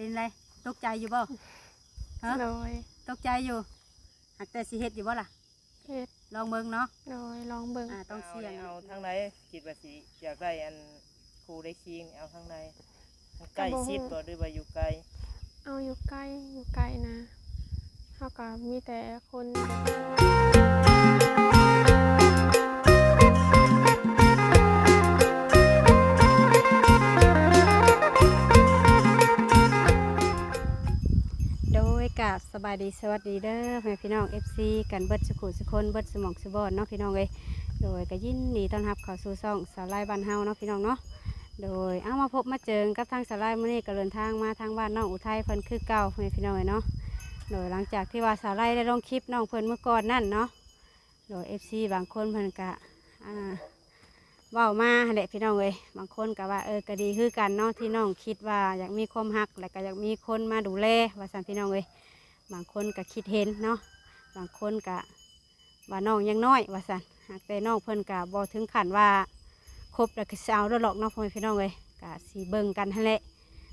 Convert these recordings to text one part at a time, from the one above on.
ເປັນໃດ? ຕົກໃຈຢູ່ບໍ່? ຮະ? ໂດຍ ຕົກໃຈຢູ່. ຫາກແຕ່ຊິເຮັດຢູ່ບໍ່ລະ? ເຮັດ. ລອງເບິ່ງເນາະ. ໂດຍ ລອງເບິ່ງ. ອ່າ ຕ້ອງສ່ຽງ. ເອົາທາງໃດ? ຄິດວ່າຊິຢາກໄດ້ອັນຄູ່ໄດ້ຄີງ ເອົາທາງໃດ? ໃກ້ຊິດບໍ່ ຫຼືວ່າຢູ່ໄກ? ເອົາຢູ່ໃກ້ ຢູ່ໃກ້ນະ ເຮົາກໍມີແຕ່ຄົນ ໂດຍ ກາບສະບາຍດີ ສະຫວັດດີເດີ ພໍ່ແມ່ພີ່ນ້ອງ ເອັຟຊີ ກັນເບິດສຸຂູສຸຄົນ ເບິດສຸໝ່ອງສຸບ່ອນເນາະ ພີ່ນ້ອງເອີຍ. ໂດຍ ກໍຍິນດີຕ້ອນຮັບເຂົ້າສູ່ຊ່ອງສາວລາຍບ້ານເຮົາເນາະ ພີ່ນ້ອງເນາະ. ໂດຍ ເອົາ ມາພົບມາເຈີກັບທາງສາວລາຍມື້ນີ້ ກໍເດີນທາງມາທາງບ້ານນ້ອງອຸໄທເພິ່ນຄືເກົ່າ ພໍ່ແມ່ພີ່ນ້ອງເອີຍເນາະ. ໂດຍ ຫຼັງຈາກທີ່ວ່າສາວລາຍໄດ້ລົງຄລິບນ້ອງເພິ່ນມື້ກ່ອນນັ້ນເນາະ. ໂດຍ ເອັຟຊີ ບາງຄົນເພິ່ນກະ ອ່າ ເວົ້າມາຫັ້ນແຫຼະ ພີ່ນ້ອງເອີຍ. ບາງຄົນກະວ່າ ເອີ ກະດີຄືກັນເນາະ ທີ່ນ້ອງຄິດວ່າຢາກມີຄວາມຮັກ ແລ້ວກະຢາກມີຄົນມາດູແລ ວ່າຊັ້ນ ພີ່ນ້ອງເອີຍ. ບາງຄົນກະຄິດເຫັນເນາະ ບາງຄົນກະວ່ານ້ອງຍັງນ້ອຍ ວ່າຊັ້ນ. ຫາກແຕ່ນ້ອງເພິ່ນກະບໍ່ເຖິງຂັ້ນວ່າຄົບແລ້ວກະຊິເອົາໂລດດອກເນາະ ພໍ່ແມ່ພີ່ນ້ອງເອີຍ. ກະຊິເບິ່ງກັນຫັ້ນແຫຼະ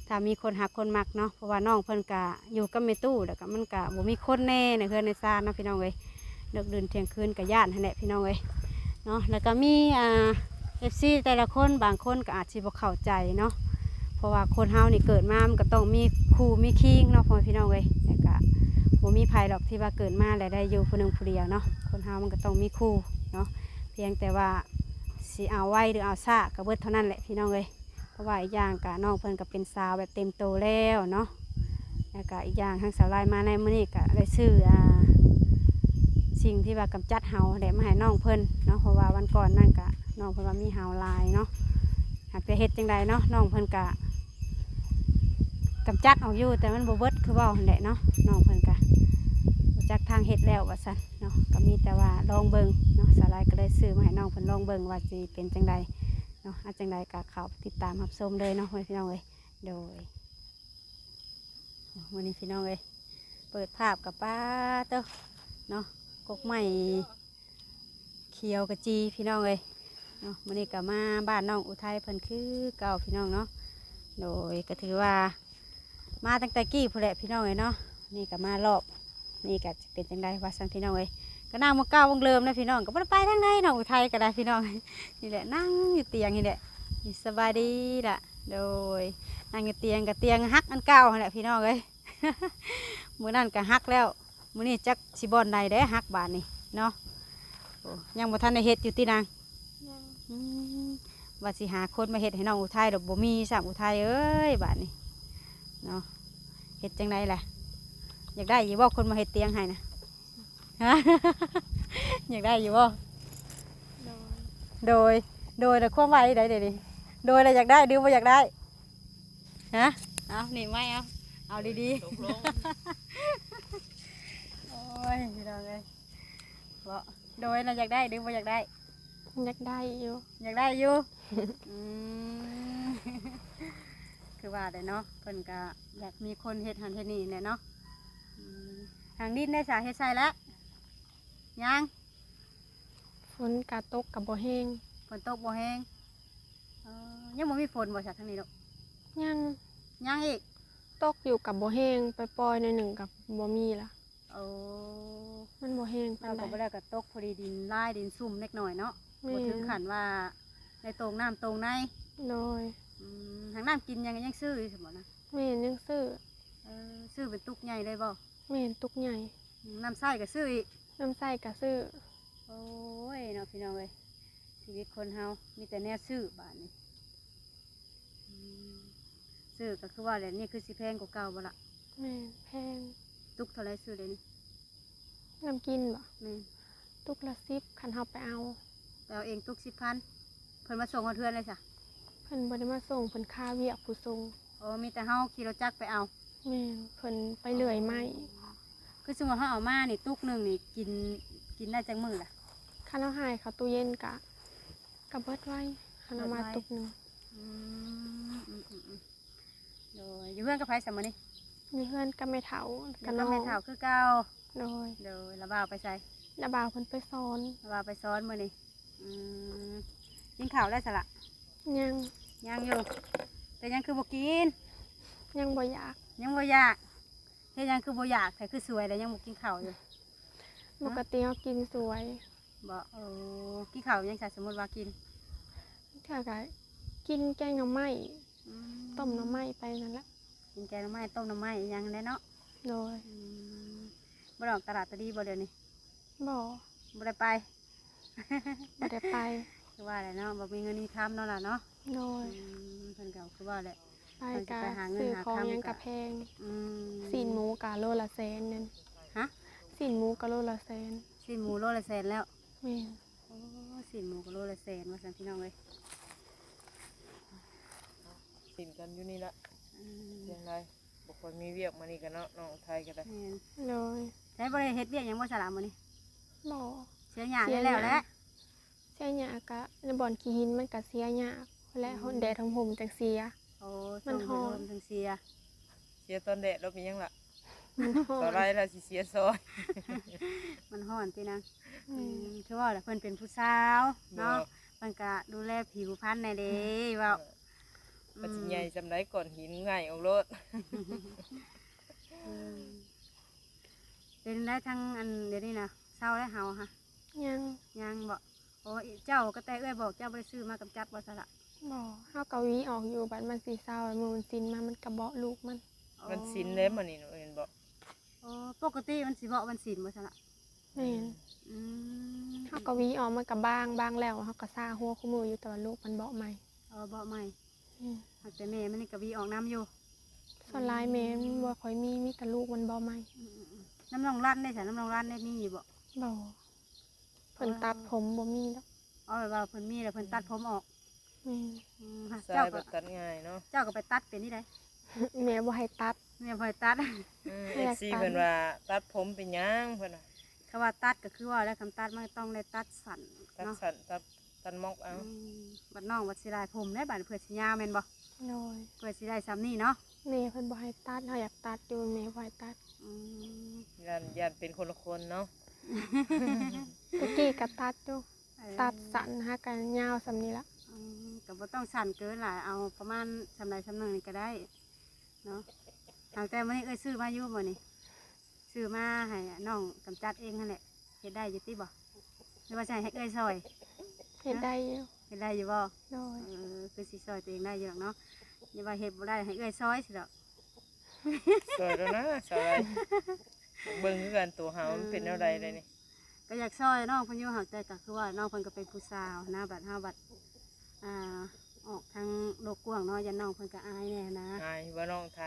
ຖ້າມີຄົນຮັກຄົນມັກເນາະ ເພາະວ່ານ້ອງເພິ່ນກະຢູ່ກັບແມ່ຕູ້ ແລ້ວກະມັນກະບໍ່ມີຄົນແດ່ໃນເຮືອນໃນຊານເນາະ ພີ່ນ້ອງເອີຍ. ເລິກດື່ນທ່ຽງຄືນກະຢ້ານຫັ້ນແຫຼະ ພີ່ນ້ອງເອີຍເນາະ. ແລ້ວກະມີ ອ່າ ເອັຟຊີ ແຕ່ລະຄົນ ບາງຄົນກະອາດຊິບໍ່ເຂົ້າໃຈເນາະ ເພາະວ່າຄົນເຮົານີ້ເກີດມາມັນກະຕ້ອງມີຄູ່ມີຄີງເນາະ ພໍ່ແມ່ພີ່ນ້ອງເອີຍ. ແລ້ວກະບໍ່ມີໃຜດອກທີ່ວ່າເກີດມາແລ້ວໄດ້ຢູ່ຜູ້ໜຶ່ງຜູ້ດຽວເນາະ ຄົນເຮົາມັນກະຕ້ອງມີຄູ່ເນາະ. ພຽງແຕ່ວ່າຊິເອົາໄວຫຼືເອົາຊ້າກະເບິດເທົ່ານັ້ນແຫຼະ ພີ່ນ້ອງເອີຍ. ເພາະວ່າອີກຢ່າງກະນ້ອງເພິ່ນກະເປັນສາວແບບເຕັມໂຕແລ້ວເນາະ. ແລ້ວກະອີກຢ່າງທາງສາວລາຍມາໃນມື້ນີ້ກະໄດ້ຊື້ ອ່າ ສິ່ງທີ່ວ່າກຳຈັດເຫົາແຫຼະມາໃຫ້ນ້ອງເພິ່ນເນາະ ເພາະວ່າວັນກ່ອນນັ້ນກະນ້ອງເພິ່ນວ່າມີເຫົາຫຼາຍເນາະ. ຫາກແຕ່ເຮັດຈັ່ງໃດເນາະ ນ້ອງເພິ່ນກະກຳຈັດອອກຢູ່ ແຕ່ມັນບໍ່ເບິດຄືເວົ້າຫັ້ນແຫຼະເນາະ. ນ້ອງເພິ່ນກະບໍ່ຈັກທາງເຮັດແລ້ວວ່າຊັ້ນເນາະ ກະມີແຕ່ວ່າລອງເບິ່ງເນາະ. ສາວລາຍກະເລີຍຊື້ມາໃຫ້ນ້ອງເພິ່ນລອງເບິ່ງວ່າຊິເປັນຈັ່ງໃດເນາະ. ເອົາ ຈັ່ງໃດກະເຂົ້າໄປຕິດຕາມຮັບຊົມເລີຍເນາະ ພໍ່ແມ່ພີ່ນ້ອງເອີຍ. ໂດຍ ມື້ນີ້ພີ່ນ້ອງເອີຍ ເປີດພາບກັບ ປາໂຕ ເນາະ ກົກໄມ້ຂຽວກະຈີ ພີ່ນ້ອງເອີຍເນາະ. ມື້ນີ້ກະມາບ້ານນ້ອງອຸໄທເພິ່ນຄືເກົ່າ ພີ່ນ້ອງເນາະ. ໂດຍ ກະຖືວ່າມາຕັ້ງແຕ່ກີ້ພຸ້ນແຫຼະ ພີ່ນ້ອງເອີຍເນາະ. ນີ້ກະມາລອບ ນີ້ກະຈະເປັນຈັ່ງໃດວ່າຊັ້ນ ພີ່ນ້ອງເອີຍ. ກະນັ່ງໝ່ອງເກົ່າໝ່ອງເດີມນະ ພີ່ນ້ອງ ກະບໍ່ໄດ້ໄປທາງໃດ ນ້ອງອຸໄທກະໄດ້ ພີ່ນ້ອງ. ນີ້ແຫຼະ ນັ່ງຢູ່ຕຽງນີ້ແຫຼະ. ນີ້ ສະບາຍດີລະ. ໂດຍ ນັ່ງຢູ່ຕຽງ ກະຕຽງຫັກອັນເກົ່າຫັ້ນແຫຼະ ພີ່ນ້ອງເອີຍ. ມື້ນັ້ນກະຫັກແລ້ວ ມື້ນີ້ຈັກຊິບ່ອນໃດແດ່ຫັກບາດນີ້ເນາະ. ໂອ້ ຍັງບໍ່ທັນໄດ້ເຮັດຢູ່ຕິນາງ? ຍັງ. ອືມ ວ່າຊິຫາຄົນມາເຮັດໃຫ້ນ້ອງອຸໄທ ດອກບໍ່ມີຊ້ຳ ອຸໄທເອີຍ ບາດນີ້ເນາະ. ເຮັດຈັ່ງໃດລະ ຢາກໄດ້ຢູ່ບໍ່ ຄົນມາເຮັດຕຽງໃຫ້ນະ? ຮະ ຢາກໄດ້ຢູ່ບໍ່? ໂດຍ ໂດຍ ໂດຍ ແລ້ວຄວາມວ່າໃດເດນີ້? ໂດຍ ແລ້ວຢາກໄດ້ຫຼືບໍ່ຢາກໄດ້? ຮະ ເອົາ ນີ້ໄມ້ ເອົາ ເອົາດີໆ ຕົກລົງ. ໂອ້ຍ ພີ່ນ້ອງເອີຍ ເບາະ ໂດຍ ແລ້ວຢາກໄດ້ຫຼືບໍ່ຢາກໄດ້? ຢາກໄດ້ຢູ່ ຢາກໄດ້ຢູ່. ອືມ ຄືວ່າແຫຼະເນາະ ເພິ່ນກະຢາກມີຄົນເຮັດຫັ້ນເຮັດນີ້ແຫຼະເນາະ. ອືມ ທາງດິນເດຊະ ເຮັດໃສ່ແລ້ວຍັງ? ຝົນກະຕົກກະບໍ່ແຮງ ຝົນຕົກບໍ່ແຮງ. ເອີ ຍັງບໍ່ມີຝົນບໍ່ຊະທາງນີ້ລູກ? ຍັງ ຍັງອີກ ຕົກຢູ່ກະບໍ່ແຮງ ປ່ອຍໆໜ້ອຍໜຶ່ງກະບໍ່ມີລະ. ໂອ້ ມັນບໍ່ແຮງປານໃດ ເຮົາກໍບໍ່ໄດ້ ກໍຕົກພໍດີ ດິນລາຍດິນຊຸ່ມເລັກນ້ອຍເນາະ. ແມ່ນ ບໍ່ເຖິງຂັ້ນວ່າໄດ້ໂຕ່ງນ້ຳໂຕ່ງໃນ. ໂດຍ ອືມ ຫາກນ້ຳກິນຫຍັງກໍຍັງຊື້ຢູ່ຊັ້ນບໍ່ນະ? ແມ່ນ ຍັງຊື້. ເອີ ຊື້ເປັນຕຸກໃຫຍ່ເລີຍບໍ່? ແມ່ນ ຕຸກໃຫຍ່. ອືມ ນ້ຳໃຊ້ກໍຊື້ອີກ? ນ້ຳໃຊ້ກໍຊື້. ໂອ້ຍເນາະ ພີ່ນ້ອງເອີຍ ຊີວິດຄົນເຮົາມີແຕ່ແນວຊື້ບາດນີ້. ອືມ ຊື້ກໍຄືວ່າແຫຼະ ນີ້ຄືຊິແພງກວ່າເກົ່າບໍ່ລະ? ແມ່ນ ແພງ. ຕຸກເທົ່າໃດຊື້ດຽວນີ້? ນ້ຳກິນບໍ່? ແມ່ນ. ຕຸກລະສິບ ຄັນເຮົາໄປເອົາ. ໄປເອົາເອງຕຸກສິບພັນ. ເພິ່ນມາສົ່ງຮອດເຮືອນເລີຍຊະ? ເພິ່ນບໍ່ໄດ້ມາສົ່ງ ເພິ່ນຄາວຽກຜູ້ສົ່ງ. ໂອ້ ມີແຕ່ເຮົາຂີ່ລົດຈັກໄປເອົາ? ແມ່ນ ເພິ່ນໄປເລື່ອຍໄມ້. ອໍ ຄືສົມມຸດເຮົາເອົາມານີ້ ຕຸກໜຶ່ງນີ້ກິນ ກິນໄດ້ຈັກມື້ລະ? ຄັນເຮົາຫາຍເຂົ້າຕູ້ເຢັນກະ ກະເບິດໄວ ຄັນເອົາມາຕຸກໜຶ່ງ. ອືມ ອືມໆໆ ໂດຍ ຢູ່ເຮືອນກັບໃຜຊະມື້ນີ້? ຢູ່ເຮືອນກັບແມ່ເຖົ້າ ຢູ່ກັບແມ່ເຖົ້າຄືເກົ່າ. ໂດຍ ໂດຍ ລະບ່າວໄປໃສ? ລະບ່າວເພິ່ນໄປສອນ. ລະບ່າວໄປສອນມື້ນີ້. ອືມ ກິນເຂົ້າແລ້ວຊະລະ? ຍັງ ຍັງຢູ່. ເປັນຫຍັງຄືບໍ່ກິນ? ຍັງບໍ່ຢາກ. ຍັງບໍ່ຢາກ? ເຮັດຫຍັງຄືບໍ່ຢາກແທ້? ຄືສວຍແລ້ວຍັງບໍ່ກິນເຂົ້າຢູ່? ປົກກະຕິເຮົາກິນສວຍ. ບໍ່? ເອີ ກິນເຂົ້າຫຍັງຊະ? ສົມມຸດວ່າກິນ ເທື່ອກະກິນແກງໜໍ່ໄມ້ ອືມ ຕົ້ມໜໍ່ໄມ້ໄປນັ້ນແຫຼະ. ກິນແກງໜໍ່ໄມ້ ຕົ້ມໜໍ່ໄມ້ອີ່ຫຍັງແຫຼະເນາະ. ໂດຍ. ອືມ ບໍ່ໄດ້ອອກຕະຫຼາດຕະລີບໍ່ດຽວນີ້? ບໍ່. ບໍ່ໄດ້ໄປ? ບໍ່ໄດ້ໄປ. ຄືວ່າແຫຼະເນາະ ບໍ່ມີເງິນມີຄຳເນາະຫຼານເນາະ. ໂດຍ. ອືມ ເພິ່ນກໍຄືວ່າແຫຼະ ໄປ ເພິ່ນຊິໄປຫາເງິນຫາຄຳ ຊື້ຂອງຫຍັງກໍແພງ. ອືມ ຊີ້ນໝູກໍໂລລະແສນນັ້ນ. ຮະ? ຊີ້ນໝູກໍໂລລະແສນ. ຊີ້ນໝູໂລລະແສນແລ້ວ? ແມ່ນ. ໂອ້ ຊີ້ນໝູກໍໂລລະແສນວ່າຊັ້ນ ພີ່ນ້ອງເອີຍ. ຫຼິ້ນກັນຢູ່ນີ້ລະ. ອືມ ຈັ່ງໃດ ບໍ່ຄ່ອຍມີວຽກມື້ນີ້ກະເນາະ ນ້ອງໄທກໍໄດ້. ແມ່ນ. ໂດຍ. ໃສ ບໍ່ໄດ້ເຮັດວຽກຫຍັງບໍ່ສະລະມື້ນີ້? ບໍ່. ເສຍຫຍ້າແລ້ວແຫຼະ. ເສຍຫຍ້າກະ ໃນບ່ອນຂີ້ຫີນມັນກະເສຍຍາກແຫຼະ. ອືມ ຮ້ອນແດດຮົ່ມໆ ຈັ່ງເສຍ. ໂອ້ ມັນຮ້ອນ ຈັ່ງເສຍ. ເສຍຕອນແດດແລ້ວເປັນຫຍັງລະ? ມັນຮ້ອນ. ສາວໄລລະຊິເສຍຊອຍ. ມັນຮ້ອນຕິນາງ. ອືມ ອືມ ຄືວ່າແຫຼະ ເພິ່ນເປັນຜູ້ສາວເນາະ ເພິ່ນກະດູແລຜິວພັນແດ່ເດ້ ເວົ້າ. ເອີ ອືມ ມັນຊິໃຫຍ່ສ່ຳໃດ ກ້ອນຫີນງ່າຍອອກໂລດ. ອືມ ເປັນໄດທາງອັນດຽວນີ້ນະ ເຊົາແລ້ວເຫົາຫະ? ຍັງ. ຍັງບໍ? ໂອ້ ເຈົ້າ ກໍແຕ່ເອື້ອຍບອກເຈົ້າບໍ່ໄດ້ຊື້ມາກຳຈັດບໍ່ສະລະ? ບໍ່. ເຮົາກໍຫວີອອກຢູ່ ບັດມັນຊິເຊົາ ມື້ວັນສິນມາມັນກະເບາະລູກມັນ. ອໍ ວັນສິນເດ້ມື້ນີ້ເນາະ ແມ່ນບໍ່? ອໍ ປົກກະຕິມັນຊິເບາະວັນສິນບໍ່ສະລະ? ແມ່ນ. ອືມ ເຮົາກໍຫວີອອກ ມັນກໍບາງ ບາງແລ້ວເຮົາກໍຊາຫົວຄູ່ມື້ຢູ່ ແຕ່ວ່າລູກມັນເບາະໃໝ່. ອໍ ເບາະໃໝ່. ອືມ ຫາກແຕ່ແມ່ມັນນີ້ກໍຫວີອອກນຳຢູ່. ສ່ວນຫຼາຍແມ່ມັນບໍ່ຄ່ອຍມີ ມີແຕ່ລູກມັນເບາະໃໝ່. ອືມໆໆ ນຳນ້ອງລັນເດ້ສະ? ນຳນ້ອງລັນເດ້ມີຢູ່ບໍ່? ບໍ່. ເພິ່ນຕັດຜົມບໍ່ມີດອກ. ອໍ ແບບວ່າເພິ່ນມີແລ້ວເພິ່ນຕັດຜົມອອກ. ແມ່ນ. ອືມ ຜູ້ຊາຍ ເຈົ້າກໍ ແບບຕັດງ່າຍເນາະ. ເຈົ້າກໍໄປຕັດເປັນນີ້ໃດ? ແມ່ບໍ່ໃຫ້ຕັດ. ແມ່ບໍ່ໃຫ້ຕັດ. ອືມ ເອັຟຊີ ເພິ່ນວ່າຕັດຜົມເປັນຫຍັງ ເພິ່ນວ່າ. ຄຳວ່າຕັດກໍຄືວ່າແລ້ວ ຄຳຕັດມັນຕ້ອງໄດ້ຕັດສັ້ນເນາະ. ຕັດສັ້ນ ຕັດ ຕັດໝອກເອົາ. ອືມ ບັດນ້ອງບັດຊິຫຼາຍຜົມແດ່ ບັດເພື່ອຊິຍາວແມ່ນບໍ່? ໂດຍ. ເພື່ອຊິໄດ້ສ່ຳນີ້ເນາະ. ແມ່ເພິ່ນບໍ່ໃຫ້ຕັດ ເຮົາຢາກຕັດຢູ່ ແມ່ບໍ່ໃຫ້ຕັດ. ອືມ ຢ້ານ ຢ້ານເປັນຄົນລະຄົນເນາະ. ແຕ່ກີ້ກໍຕັດຢູ່. ເອີ ຕັດສັ້ນຫາກະຍາວສ່ຳນີ້ລະ. ອືມ ກໍບໍ່ຕ້ອງສັ້ນເກີນຫຼາຍ ເອົາປະມານສ່ຳໃດສ່ຳໜຶ່ງນີ້ກໍໄດ້ເນາະ. ຫາກແຕ່ມື້ນີ້ເອື້ອຍຊື້ມາຢູ່ມື້ນີ້? ຊື້ມາໃຫ້ນ້ອງກຳຈັດເອງຫັ້ນແຫຼະ. ເຮັດໄດ້ຢູ່ຕິບໍ່? ຫຼືວ່າຊິໃຫ້ເອື້ອຍຊ່ອຍ? ເຮັດໄດ້ຢູ່. ເຮັດໄດ້ຢູ່ບໍ່? ໂດຍ. ເອີ ຄືຊິຊ່ອຍຕົວເອງໄດ້ຢູ່ດອກເນາະ. ຢ່າວ່າເຮັດບໍ່ໄດ້ໃຫ້ເອື້ອຍຊ່ອຍຊິດອກ. ຊ່ອຍແລ້ວນະ ຊ່ອຍ. ເບິ່ງຄືກັນ ຕົວເຮົາມັນເປັນແນວໃດແລ້ວນີ້. ກໍຢາກຊ່ອຍນ້ອງເພິ່ນຢູ່ ຫາກແຕ່ກໍຄືວ່ານ້ອງເພິ່ນກໍເປັນຜູ້ສາວນະ ບັດເຮົາບັດ ອ່າ ອອກທາງໂລກກວ້າງເນາະ ຢ້ານນ້ອງເພິ່ນກໍອາຍແດ່ນະ. ອາຍບໍ່ນ້ອງໄທ?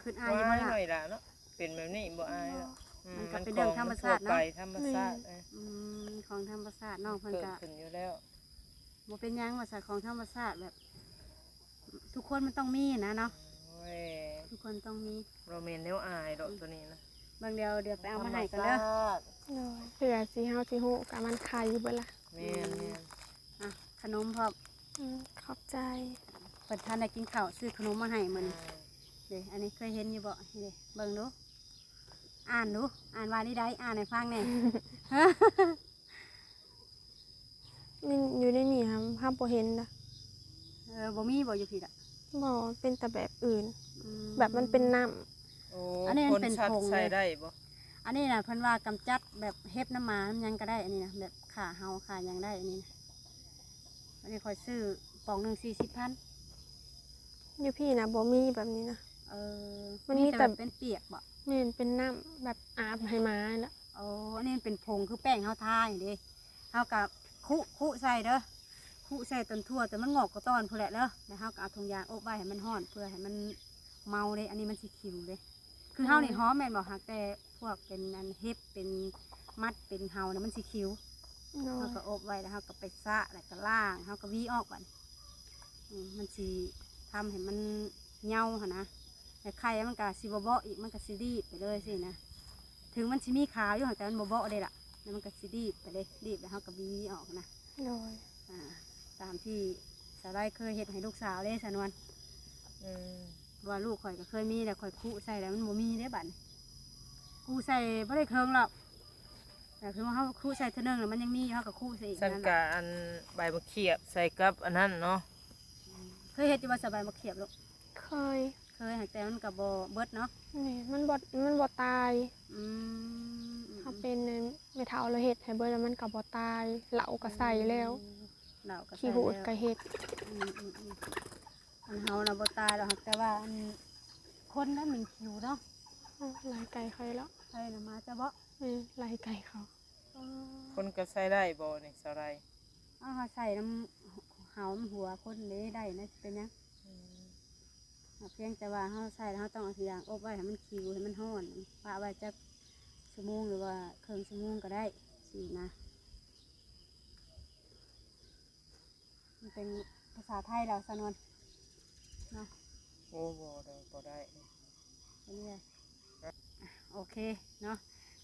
ຄິດອາຍຢູ່ບໍ່ລະ? ອາຍໜ້ອຍລະເນາະ ເປັນແບບນີ້ບໍ່ອາຍດອກ. ອືມ ມັນກໍເປັນເລື່ອງທຳມະຊາດນະ. ມັນຂອງມັນທົ່ວໄປ ທຳມະຊາດ. ແມ່ນ. ເອີ ອືມ ຂອງທຳມະຊາດ ນ້ອງເພິ່ນກໍ ເກີດຂຶ້ນຢູ່ແລ້ວ. ບໍ່ເປັນຫຍັງວ່າຊະ ຂອງທຳມະຊາດ ແບບທຸກຄົນມັນຕ້ອງມີນະເນາະ. ໂອ້ຍ ທຸກຄົນຕ້ອງມີ. ບໍ່ແມ່ນແນວອາຍດອກ ອືມ ຕົວນີ້ນະ. ເບິ່ງ ດຽວ ດຽວໄປເອົາມາໃຫ້ກ່ອນເດີ. ທຳມະຊາດ. ໂດຍ. ເພື່ອຊິ ເຮົາຊິຮູ້ກະມັນໄຂ່ເບິດລະ. ແມ່ນໆ. ອ່ະ ຂະໜົມພ້ອມ. ອືມ ຂອບໃຈ. ເພິ່ນທັນໄດ້ກິນເຂົ້າ ຊື້ຂະໜົມມາໃຫ້ມື້ນີ້. ເດ້ ອັນນີ້ເຄີຍເຫັນຢູ່ບໍ່? ເດ້ ເບິ່ງດູ ອ່ານດູ ອ່ານວ່ານີ້ໃດ ອ່ານໃຫ້ຟັງແດ່. ມັນຢູ່ໃນນີ້ຫາ ເຮົາບໍ່ເຫັນນະ. ເອີ ບໍ່ມີບໍ່ຢູ່ພີ້ລະ? ບໍ່ ເປັນແຕ່ແບບອື່ນ. ອືມ ແບບມັນເປັນນ້ຳ. ໂອ້ ອັນນີ້ມັນເປັນຜົງເລີຍ. ໃສ່ໄດ້ບໍ່? ອັນນີ້ນະ ເພິ່ນວ່າກຳຈັດແບບເຫັບ ນ້ຳໝາ ນ້ຳຫຍັງກໍໄດ້ ອັນນີ້ນະ ແບບຂ້າເຫົາຂ້າຫຍັງໄດ້ ອັນນີ້ນະ. ອັນນີ້ຂ້ອຍຊື້ປ໋ອງໜຶ່ງສີ່ສິບພັນ. ຢູ່ພີ້ນະ ບໍ່ມີແບບນີ້ນະ. ເອີ ມັນມີແຕ່ ມີແຕ່ແບບເປັນປຽກບໍ? ແມ່ນ ເປັນນ້ຳແບບອາບໃຫ້ໝານີ້ລະ. ໂອ້ ອັນນີ້ມັນເປັນຜົງຄືແປ້ງເຮົາທານີ້ເດ້. ເຮົາກະຄຸ ຄຸໃສ່ເດີ ຄຸໃສ່ຕົ້ນຖົ່ວ ແຕ່ມັນງອກກໍຕອນພຸ້ນແຫຼະເດີ. ແລ້ວເຮົາກະເອົາຖົງຢາງອົບໄວ້ໃຫ້ມັນຮ້ອນ ເພື່ອໃຫ້ມັນເມົາເດ້. ອັນນີ້ມັນຊິຂິວເດ້. ຄືເຮົານີ້ຫອມແມ່ນບໍ່? ຫາກແຕ່ພວກເປັນອັນເຫັບ ເປັນມັດ ເປັນເຫົານະ ມັນຊິຂິວ. ໂດຍ. ເຮົາກໍອົບໄວ້ ແລ້ວເຮົາກໍໄປຊະ ແລ້ວກໍລ້າງ ເຮົາກໍຫວີອອກບັດນີ້. ອືມ ມັນຊິທຳໃຫ້ມັນເຫຍົາຫັ້ນນະ. ແລ້ວໄຂ່ມັນກະຊິບໍ່ເບາະອີກ ມັນກະຊິດີບໄປເລີຍຊີ້ນະ. ເຖິງມັນຊິມີຂາວຢູ່ ແຕ່ມັນບໍ່ເບາະເດ້ລະ. ແລ້ວມັນກະຊິດີບໄປເດ້ ດີບແລ້ວເຮົາກະຫວີອອກນະ. ໂດຍ. ອ່າ ຕາມທີ່ສາວໄລເຄີຍເຮັດໃຫ້ລູກສາວເດ້ ສານວນ. ອືມ ເພາະວ່າລູກຂ້ອຍກໍເຄີຍມີແລ້ວ ຂ້ອຍຄຸໃສ່ແລ້ວມັນບໍ່ມີເດ້ບັດນີ້. ຄຸໃສ່ບໍ່ໄດ້ເຄິ່ງດອກ. ແຕ່ຄືວ່າເຮົາຄຸໃສ່ເທື່ອໜຶ່ງແລ້ວມັນຍັງມີຢູ່ ເຮົາກໍຄຸໃສ່ອີກ. ຊັ້ນກະອັນໃບໝາກຂຽບໃສ່ກັບອັນນັ້ນເນາະ. ເຄີຍເຮັດຢູ່ບໍ່ ສະ ໃບໝາກຂຽບລູກ? ເຄີຍ. ເ ເຄີຍ ຫາກແຕ່ມັນກໍບໍ່ເບິດເນາະ. ແມ່ນ ມັນບໍ່ ມັນບໍ່ຕາຍ. ອືມ ເຮົາເປັນແມ່ເຖົ້າລາວເຮັດໃຫ້ເບິດ ແລ້ວມັນກໍບໍ່ຕາຍ ເຫຼົ້າກໍໃສ່ແລ້ວ ເຫຼົ້າກໍໃສ່ແລ້ວ ຂີ້ຫູດກໍເຮັດ. ອືມໆໆ ອັນເຮົານະບໍ່ຕາຍດອກ ແຕ່ວ່າອັນຄົນນັ້ນມັນຫິວເນາະ. ເອີ ໄລ່ໄກ່ຂ້ອຍແລ້ວ ໄກ່ນະມາຈະເບາະ. ແມ່ນ ໄລ່ໄກ່ເຂົາ. ເອີ ຄົນກໍໃສ່ໄດ້ບໍ່ນີ້ສາວໄລ? ເອົາ ເຮົາໃສ່ນຳເຮົາ ນຳຫົວຄົນເດ້ ໄດ້ນະ ເປັນຫຍັງ? ອືມ ພຽງແຕ່ວ່າເຮົາໃສ່ແລ້ວ ເຮົາຕ້ອງເອົາຖົງຢາງອົບໄວ້ໃຫ້ມັນຂິວ ໃຫ້ມັນຮ້ອນ ປະໄວ້ຈັກຊົ່ວໂມງ ຫຼືວ່າເຄິ່ງຊົ່ວໂມງກໍໄດ້ ຊີ້ນະ. ມັນເປັນພາສາໄທແລ້ວ ສາວນວນເນາະ. ໂອ້ ບໍ່ໄດ້ ບໍ່ໄດ້ ເປັນຫຍັງ? ໂອເຄເນາະ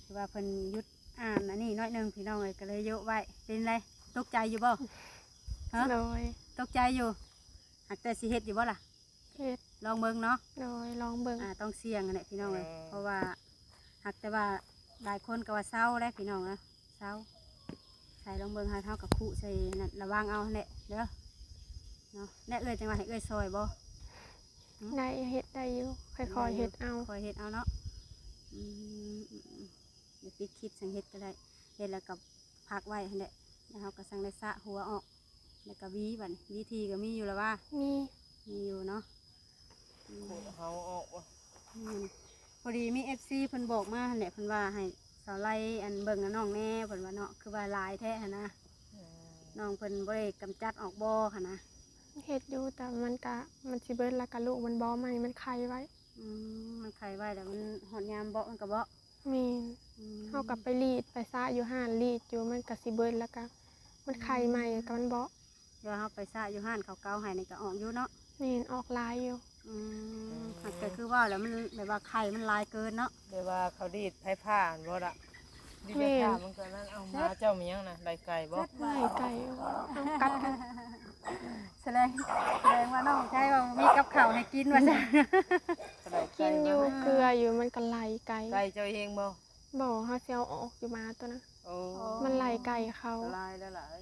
ຖືວ່າເພິ່ນຢຸດອ່ານອັນນີ້ໜ້ອຍໜຶ່ງ ພີ່ນ້ອງເອີຍ ກໍເລີຍໂຍະໄວ້. ເປັນໃດ ຕົກໃຈຢູ່ບໍ່? ຮະ? ໂດຍ ຕົກໃຈຢູ່. ຫາກແຕ່ຊິເຮັດຢູ່ບໍ່ລະ? ເຮັດ ລອງເບິ່ງເນາະ. ໂດຍ ລອງເບິ່ງ. ອ່າ ຕ້ອງສ່ຽງຫັ້ນແຫຼະ ພີ່ນ້ອງເອີຍ ເອີ ເພາະວ່າ ຫາກແຕ່ວ່າຫຼາຍຄົນກໍວ່າເຊົາແຫຼະ ພີ່ນ້ອງເອີຍ ເຊົາ. ໃສ່ລອງເບິ່ງ ເຮົາ ເຮົາກໍຄຸໃສ່ນັ້ນ ລະວັງເອົາຫັ້ນແຫຼະເດີເນາະ. ແລະເອື້ອຍ ຈັ່ງວ່າໃຫ້ເອື້ອຍຊ່ອຍບໍ່? ໄດ້ ເຮັດໄດ້ຢູ່ ຄ່ອຍໆເຮັດເອົາ ຄ່ອຍເຮັດເອົາເນາະ. ອືມ ອືມໆ ດຽວປິດຄລິບ ຈັ່ງເຮັດກໍໄດ້ ເຮັດແລ້ວກໍພັກໄວ້ຫັ້ນແຫຼະ ແລ້ວເຮົາກໍຈັ່ງໄດ້ສະຫົວອອກ ແລ້ວກໍຫວີ. ບັດນີ້ຫວີທີ່ກໍມີຢູ່ລະວ່າ? ມີ ມີຢູ່ເນາະ. ອືມ ເຮົາອອກບໍ່? ແມ່ນ ພໍດີມີເອັຟຊີເພິ່ນບອກມາຫັ້ນແຫຼະ ເພິ່ນວ່າໃຫ້ສາວໄລ ອັນ ເບິ່ງນຳນ້ອງແດ່ ເພິ່ນວ່າເນາະ ຄືວ່າຫຼາຍແທ້ຫັ້ນນະ. ອືມ ນ້ອງເພິ່ນບໍ່ໄດ້ກຳຈັດອອກບໍ່ຫັ້ນນະ? ເຮັດຢູ່ ແຕ່ມັນກະ ມັນຊິເບິດ ແລ້ວກະລູກມັນເບາະໃໝ່ ມັນໄຂ່ໄວ້. ອືມ ມັນໄຂ່ໄວ້ ແລ້ວມັນຮອດຍາມເບາະ ມັນກະເບາະ. ແມ່ນ ອືມ ເຮົາກໍໄປລີດ ໄປສະຢູ່ຮ້ານ ລີດຢູ່ ມັນກໍຊິເບິດ ແລ້ວກໍມັນໄຂ່ໃໝ່ ອືມ ກໍມັນເບາະ. ແລ້ວເຮົາໄປສະຢູ່ຮ້ານເຂົາເກົາໃຫ້ນີ້ກໍອອກຢູ່ເນາະ? ແມ່ນ ອອກຫຼາຍຢູ່. ອືມ ຫາກແຕ່ຄືວ່າແລ້ວ ມັນແບບວ່າໄຂ່ມັນຫຼາຍເກີນເນາະ ແບບວ່າເຂົາດີດໄຟຟ້າຫັ້ນບໍ່ລະ? ດີດໄຟຟ້າ ມັນກໍນັ້ນ. ເອົາ ໝາເຈົ້າມີຫຍັງນະ? ໄລ່ໄກ່ບໍ່? ໄລ່ໄກ່ ເອົາກັດ. ສະແດງ ສະແດງວ່ານ້ອງໄຊວ່າບໍ່ມີກັບເຂົ້າໃຫ້ກິນວ່າຊັ້ນ. ກິນຢູ່ ເກືອຢູ່ ມັນກໍໄລ່ໄກ່. ໄກ່ເຈົ້າເອງບໍ່? ບໍ່ ເຮົາຊິເອົາອອກຢູ່ ໝາໂຕນັ້ນ. ໂອ້ ມັນໄລ່ໄກ່ເຂົາ. ລາຍຫຼາຍ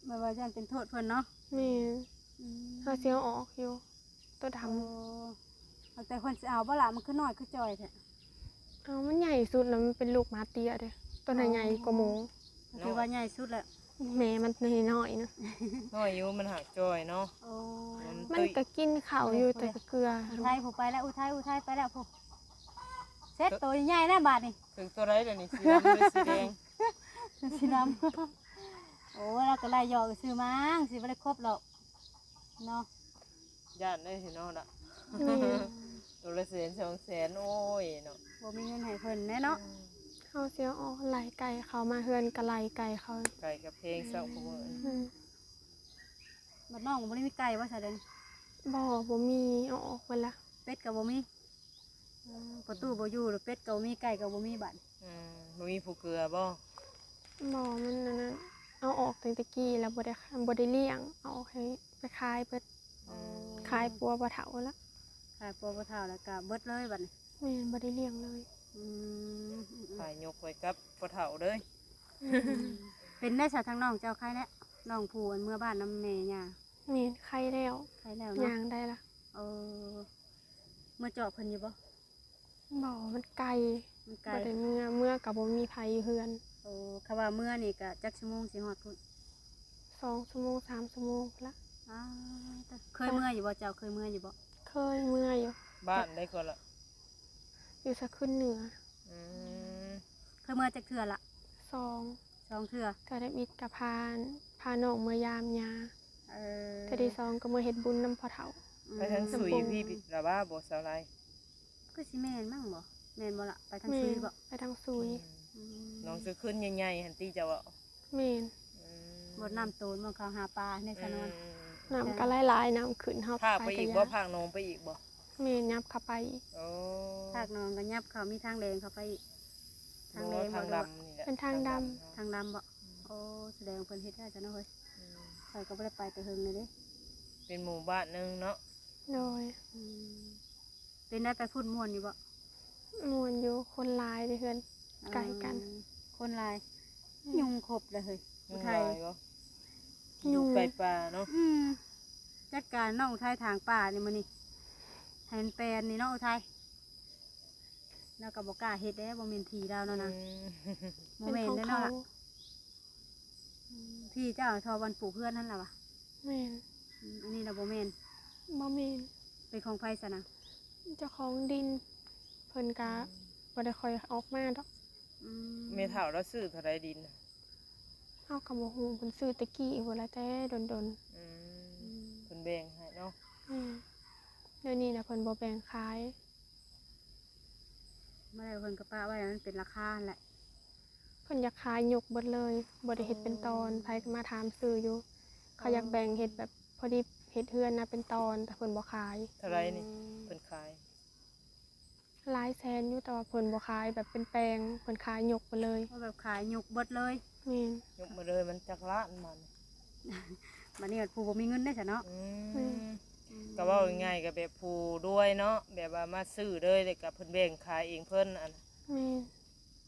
ແບບວ່າຢ້ານເປັນໂທດເພິ່ນເນາະ. ແມ່ນ ອືມ ເຮົາຊິເອົາອອກຢູ່ ໂຕດຳ. ໂອ້ ແຕ່ເພິ່ນຊິເອົາບໍ່ລະ? ມັນຄືນ້ອຍຄືຈ່ອຍແທ້? ເອົາ ມັນໃຫຍ່ສຸດແລ້ວ ມັນເປັນລູກໝາເຕ້ຍເດ້ ໂຕນັ້ນໃຫຍ່ກວ່າໝູ. ຖືວ່າໃຫຍ່ສຸດແລ້ວ. ແມ່ມັນນ້ອຍໆນະ. ນ້ອຍຢູ່ ມັນຫາກຈ່ອຍເນາະ. ໂອ້ ມັນກໍກິນເຂົ້າຢູ່ ແຕ່ກໍເກືອ. ອຸໄທ ຜູ້ໄປແລ້ວ ອຸໄທ ອຸໄທໄປແລ້ວຜູ້. ເຊັດ ໂຕໃຫຍ່ແລ້ວບາດນີ້. ຖືກໂຕໃດດຽວນີ້? ສີດຳຫຼືສີແດງ? ສີດຳ. ໂອ້ຍ ລາວກໍໄລ່ຫຍອກຊື່ມັງ ຊິບໍ່ໄດ້ຄົບດອກເນາະ. ຢ້ານເດ້ເນາະລະ. ແມ່ນ ໂຕລະແສນສອງແສນ ໂອ້ຍເນາະ ບໍ່ມີເງິນໃຫ້ເພິ່ນແນ່ເນາະ. ອືມ ເຮົາຊິເອົາອອກ ໄລ່ໄກ່ເຂົາ ມາເຮືອນກໍໄລ່ໄກ່ເຂົາ. ໄກ່ກໍແພງຊະ ອືມ ຜູ້ມື້. ອືມ ບັດນ້ອງບໍ່ໄດ້ມີໄກ່ບໍ່ຊະເດ? ບໍ່ ບໍ່ມີ ເອົາອອກເບິດລະ. ເປັດກໍບໍ່ມີ? ອືມ ປະຕູບໍ່ຢູ່ ເປັດກໍບໍ່ມີ ໄກ່ກໍບໍ່ມີບາດ. ອືມ ບໍ່ມີຜູ້ເກືອບໍ່? ບໍ່ ມັນອັນນັ້ນ ເອົາອອກຕັ້ງແຕ່ກີ້ແລ້ວ ບໍ່ໄດ້ ບໍ່ໄດ້ລ້ຽງ ເອົາອອກໃຫ້ໄປຂາຍເບິດ. ອືມ ຂາຍປົວພໍ່ເຖົ້າລະ. ຂາຍປົວພໍ່ເຖົ້າແລ້ວກໍເບິດເລີຍບາດນີ້. ແມ່ນ ບໍ່ໄດ້ລ້ຽງເລີຍ. ອືມ ຂາຍຍົກໄວ້ກັບພໍ່ເຖົ້າເລີຍ. ອືມ ເປັນໄດ້ຊະ ທາງນ້ອງເຈົ້າໄຄແລ້ວ? ນ້ອງຜູ້ອັນເມືອບ້ານນຳແມ່ຍ່າ. ແມ່ນ ໄຄແລ້ວ ໄຄແລ້ວເນາະ ຍ່າງໄດ້ລະ. ເອີ ເມືອເຈາະເພິ່ນຢູ່ບໍ່? ບໍ່ ມັນໄກ ມັນໄກ ບໍ່ໄດ້ເມືອ ເມືອກໍບໍ່ມີໃຜຢູ່ເຮືອນ. ໂອ້ ຄຳວ່າເມືອນີ້ກະຈັກຊົ່ວໂມງຊິຮອດພຸ້ນ? ສອງຊົ່ວໂມງ ສາມຊົ່ວໂມງພຸ້ນລະ. ອ້າ ເຄີຍເມືອຢູ່ບໍ່ເຈົ້າ? ເຄີຍເມືອຢູ່ບໍ່? ເຄີຍເມືອຢູ່. ບ້ານໃດກໍລະ? ຢູ່ສະຂຶ້ນເໜືອ. ອືມ ເຄີຍເມືອຈັກເທື່ອລະ? ສອງ ສອງເທື່ອ. ເທື່ອທຳອິດກໍພາ ພານ້ອງເມືອຢາມຍ່າ. ເອີ ເທື່ອທີສອງກໍເມືອເຮັດບຸນນຳພໍ່ເຖົ້າ. ອືມ ໄປທາງຊຸຍພີ້ລະວ່າບໍ່ສາວໄລ? ຄືຊິແມ່ນມັ້ງບໍ່? ແມ່ນບໍ່ລະ? ໄປທາງຊຸຍບໍ່? ແມ່ນ ໄປທາງຊຸຍ. ອືມ ອືມ ໜອງສະຂຶ້ນໃຫຍ່ໆຫັ້ນຕິເຈົ້າເວົ້າ? ແມ່ນ. ອືມ ບໍ່ ນ້ຳໂຕນບໍ່ ເຂົາຫາປາໃນຊະນວນ. ອືມ ນ້ຳກໍຫຼາຍໆ ນ້ຳຂຶ້ນ ເຮົາພາກໄປອີກບໍ່? ພາກໜອງໄປອີກບໍ່? ແມ່ນ ຫຍັບເຂົ້າໄປອີກ. ໂອ້ ພາກໜອງກໍຫຍັບເຂົ້າ ມີທາງແດງເຂົ້າໄປອີກ. ທາງແດງບໍ່ ທາງດຳນີ້ແຫຼະ ເປັນທາງດຳ. ທາງດຳບໍ່? ອືມ ໂອ້ ສະແດງເພິ່ນເຮັດໄດ້ຊະເນາະເຮີ້ຍ. ອືມ ຂ້ອຍກໍບໍ່ໄດ້ໄປແຕ່ເຫິງແລ້ວເດ້. ເປັນໝູ່ບ້ານໜຶ່ງເນາະ. ໂດຍ. ອືມ ເປັນໄດ ໄປພຸ້ນມ່ວນຢູ່ບໍ່? ມ່ວນຢູ່ ຄົນຫຼາຍເດ້ ເຮືອນໃກ້ກັນ. ເອີ ຄົນຫຼາຍ. ອືມ ຍຸງຄົບເລີຍເຮີ້ຍ. ຍຸງຫຼາຍບໍ່? ຢູ່ໃກ້ປ່າເນາະ. ອືມ ຈັດການນ້ອງອຸໄທຖາງປ່ານີ້ມື້ນີ້. ໃຫ້ມັນແປນນີ້ເນາະ ອຸໄທ. ລາວກໍບໍ່ກ້າເຮັດເດ້ ບໍ່ແມ່ນທີ່ລາວເນາະນາງ. ອືມ ບໍ່ແມ່ນເດ້ເນາະ. ອືມ ທີ່ເຈົ້າທໍ່ບ່ອນປູກເຮືອນຫັ້ນລະຫວາ? ແມ່ນ. ອືມ ອັນນີ້ລະບໍ່ແມ່ນ. ບໍ່ແມ່ນ. ເປັນຂອງໃຜຊັ້ນນະ? ເຈົ້າຂອງດິນ ເພິ່ນກະ ອືມ ບໍ່ໄດ້ຄ່ອຍອອກມາດອກ. ອືມ ແມ່ເຖົ້າລາວຊື້ເທົ່າໃດດິນນະ? ເຮົາກໍບໍ່ຮູ້ ເພິ່ນຊື້ແຕ່ກີ້ພຸ້ນລະ ແຕ່ດົນໆ. ອືມ ອືມ ເພິ່ນແບ່ງໃຫ້ເນາະ. ແມ່ນ. ດຽວນີ້ນະເພິ່ນບໍ່ແບ່ງຂາຍ ມາແລ້ວເພິ່ນກໍປະໄວ້ໃຫ້ມັນເປັນລາຄາຫັ້ນແຫຼະ. ເພິ່ນຢາກຂາຍຍົກເບິດເລີຍ ບໍ່ໄດ້ເຮັດເປັນຕອນ. ອໍ ໃຜກໍມາຖາມຊື້ຢູ່ ເຂົາຢາກແບ່ງເຮັດແບບພໍດີເຮັດເຮືອນນະເປັນຕອນ ແຕ່ເພິ່ນບໍ່ຂາຍ. ເທົ່າໃດນີ້? ອໍ ເພິ່ນຂາຍ ຫຼາຍແສນຢູ່ ແຕ່ວ່າເພິ່ນບໍ່ຂາຍແບບເປັນແປງ ເພິ່ນຂາຍຍົກເບິດເລີຍ. ເອົາແບບຂາຍຍົກເບິດເລີຍ. ແມ່ນ. ຍົກມາເລີຍ ມັນຈັກລ້ານມັນ? ບັດນີ້ບັດຜູ້ບໍ່ມີເງິນເດ້ຊະເນາະ. ອືມ ແມ່ນ. ອືມ ກໍເວົ້າງ່າຍໆ ກໍແບບຜູ້ລວຍເນາະ ແບບວ່າມາຊື້ເລີຍ ແລ້ວກໍເພິ່ນແບ່ງຂາຍເອງເພິ່ນ ອັນ. ແມ່ນ. ອືມ